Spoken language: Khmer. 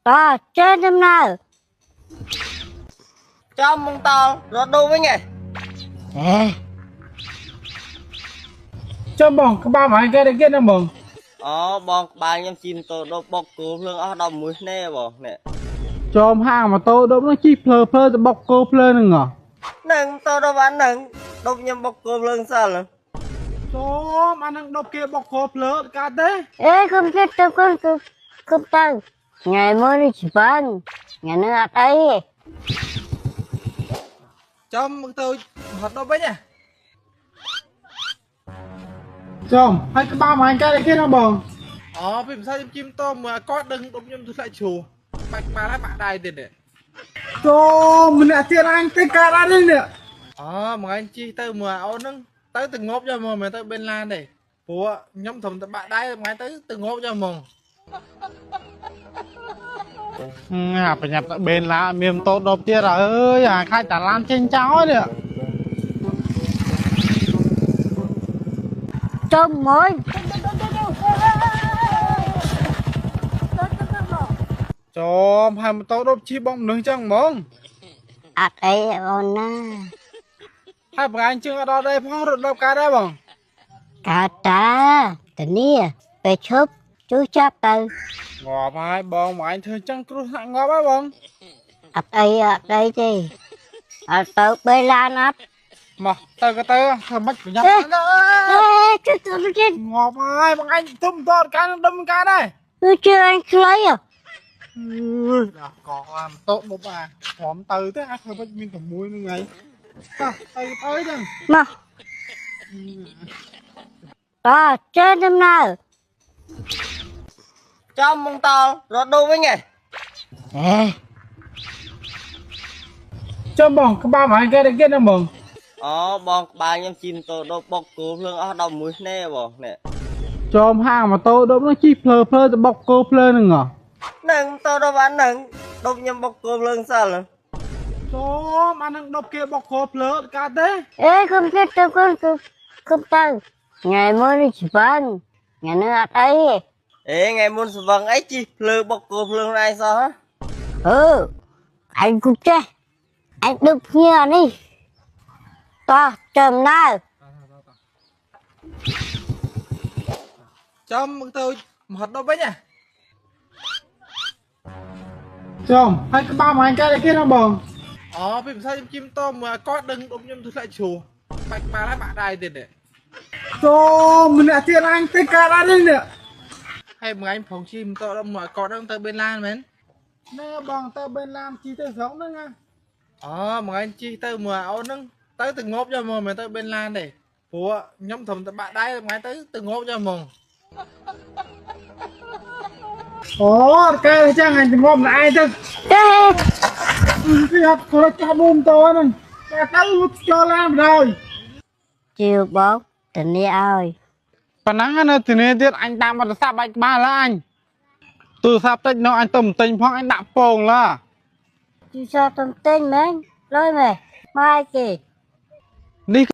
តោះចេញដំណើរ ចំមកតល់រត់ដូរវិញហ៎ អេ ចំបងក្បាលមកគេគេណាបង អូបងក្បាលខ្ញុំជិះម៉ូតូដប់បុកគោភ្លើងអស់11ភ្នែបងនេះ ចំហាងម៉ូតូដប់នោះជិះភ្លើភ្លើទៅបុកគោភ្លើហ្នឹងហ៎ នឹងម៉ូតូដប់អាហ្នឹងដប់ខ្ញុំបុកគោភ្លើងសិល ចំអាហ្នឹងដប់គេបុកគោភ្លើកើតទេ អេគុំចិត្តទៅគុំគុំទៅថ្ងៃមុននេះច្បាំងថ្ងៃនេះអត់អីទេ ចំមកទៅរត់ដប់វិញហ៎ ចំហើយក្បាលមកកើតគេណាបង អូពីភាសាខ្ញុំជិះម៉ូតូមួយគាត់ដឹងដប់ខ្ញុំទៅធ្លាក់ជ្រោះបាច់ក្បាលហើយបាក់ដៃទៀតនេះ ចំម្នាក់ទៀតអញទៅកើតអត់នេះ អូមួយថ្ងៃជិះទៅមួយអូនហ្នឹងទៅទៅងាប់យកមកមិនទៅបេនឡានទេព្រោះខ្ញុំត្រឹមតែបាក់ដៃមួយថ្ងៃទៅទៅងាប់យកហ្មង អាបញ្ញាប់ទៅបេនឡានមានម៉ូតូដប់ទៀតអើយអាខាច់តាឡានចេញចោលនេះ ចំមួយ ចំហើយម៉ូតូដប់ជិះបងមនុស្សចឹងហ្មង អត់អីអូនណា ហើយប្រហែលជើងអត់ដល់ដែរផងរត់ដប់កើតដែរបង កើតតាតានេះពេលឈប់ជួយចាប់ទៅ ងាប់ហើយបងមកអញធ្វើចឹងគ្រោះថ្នាក់ងាប់ហើយបង អត់អីអត់អីទេអត់ទៅបេឡានអត់ មកទៅក៏ទៅធ្វើម៉េចប្រញាប់ អេជួយទៅ ងាប់ហើយបងអញទុំតតកើតនឹងដុំកើតដែរ គឺជឿអញខ្លី អើយដល់កអាម៉ូតូដប់អាព្រមទៅទេអាធ្វើម៉េចមានតែមួយហ្នឹងហើយតោះទៅទៅចឹង មកតោះចេញដំណើរ ចំមកតល់រត់ដូរវិញហ៎ អេ ចំបងក្បាលមកគេគេណាបង អូបងក្បាលខ្ញុំជិះម៉ូតូដប់បុកគោភ្លើងអស់11ភ្នែបងនេះ ចំហាងម៉ូតូដប់នោះជិះភ្លើភ្លើទៅបុកគោភ្លើហ្នឹងហ៎ នឹងម៉ូតូដប់អាហ្នឹងដប់ខ្ញុំបុកគោភ្លើងសិល ចំអាហ្នឹងដប់គេបុកគោភ្លើកើតទេ អេគុំចិត្តទៅគុំគុំទៅថ្ងៃមុននេះច្បាំងថ្ងៃនេះអត់អីទេ អេថ្ងៃមុនស្វឹងអីជិះភ្លើបុកគោភ្លើងឯងសោះ អឺអញគុំចេះអញដឹកភ្ញៀវនេះតោះចំណើ ចំមកទៅរត់ដប់វិញហ៎ ចំហើយក្បាលមកកើតគេណាបង អូពីភាសាខ្ញុំជិះម៉ូតូមួយគាត់ដឹងដប់ខ្ញុំទៅធ្លាក់ជ្រោះបាច់ក្បាលហើយបាក់ដៃទៀតនេះ ចំម្នាក់ទៀតអញទៅកើតអត់នេះ ហើយមួយថ្ងៃប្រងជិះម៉ូតូដល់មួយគាត់ហ្នឹងទៅបេនឡានមែន ណែបងទៅបេនឡានជិះទៅស្រុកហ្នឹងណា អូមួយថ្ងៃជិះទៅមួយអូនហ្នឹងទៅទៅងាប់យកមកមិនទៅបេនឡានទេព្រោះខ្ញុំត្រឹមតែបាក់ដៃមួយថ្ងៃទៅទៅងាប់យកហ្មង អូអត់កែចឹងអញទៅងាប់ម្នាក់ឯងទៅ ទេ គេអត់គាត់ចាប់ម៉ូតូហ្នឹងតែទៅចូលឡានបណ្ដោយ ជាវបងធានាឲ្យ ប៉ុណ្ណឹងនៅធានាទៀតអញតាមអត់សាប់បាច់ក្បាលឡាអញទូរស័ព្ទតិចនៅអញទៅមិនទិញផងអញដាក់ពងឡា ជួយសតទិញមែនលុយមែនមកគេ នេះ